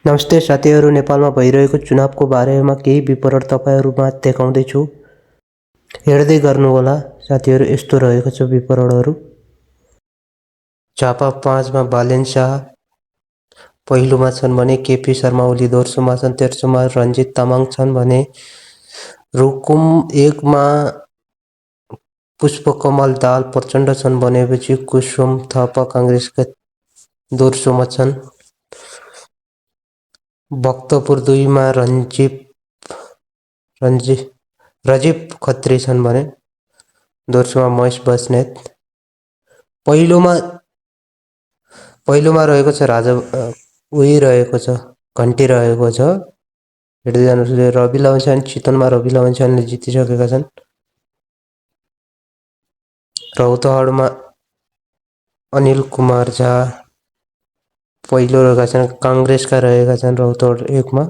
नमस्ते साथीहरू, नेपालमा भइरहेको चुनावको बारेमा केही विवरण तपाईहरुमा देखाउँदै छु। हेर्दै गर्नुहोला साथीहरू। यस्तो रहेको छ विवरणहरू। झापा 5 मा बालेन शाह पहिलोमा छन् भने केपी शर्मा ओली दोस्रोमा छन्, तेस्रोमा रञ्जित तामाङ छन् भने रुकुम 1 मा पुष्पकमल दाहाल प्रचण्ड छन् भनेपछि कुसुम थापा कांग्रेसका दोस्रोमा छन्। भक्तपुर 2 मा रजिब खत्री छन् भने दोस्रोमा महेश बस्नेत। पहिलोमा रहेको छ रहेको छ घन्टी रहेको छ। हेर्दै जानुहोस्। रवि लामिछाने चितवनमा रवि लामिछानेले जितिसकेका छन्। रौतहटमा अनिल कुमार झा पहिलो रहेका छन्, कांग्रेसका रहेका छन् रौतहट 1 मा।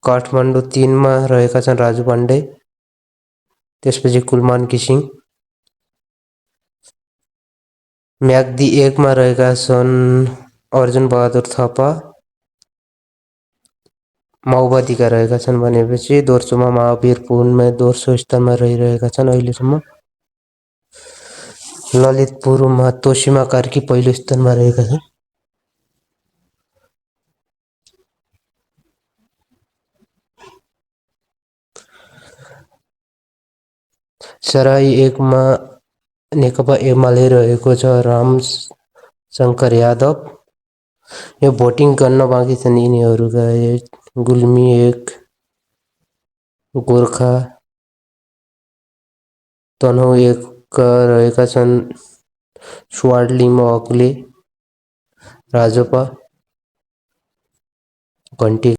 काठमाडौँ 3 मा रहेका छन् राजु पाण्डे, त्यसपछि कुलमान घिसिङ। म्याग्दी 1 मा रहेका छन् अर्जुन बहादुर थापा, माओवादीका रहेका छन् भनेपछि दोस्रोमा महावीर पुनमा दोस्रो स्थानमा रहिरहेका छन् अहिलेसम्म। ललितपुरमा तोसीमा कार्की पहिलो स्थानमा रहेका छन्। सराई 1 मा नेकपा एमाले रहेको छ राम शंकर यादव। यो भोटिङ गर्न बाँकी छन् यिनीहरूका। गुल्मी 1 गोर्खा, तनहुँ 1 का रहेका छन् सुवाडलिम अग्ले राजपा। घन्टी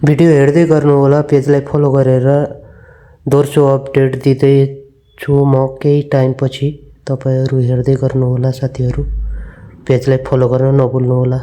भिडियो हेर्दै गर्नुहोला। पेजलाई फलो गरेर दोस्रो अपडेट दिँदै छु म केही टाइमपछि। तपाईहरु हेर्दै गर्नुहोला साथीहरु। पेजलाई फलो गर्न नभुल्नुहोला।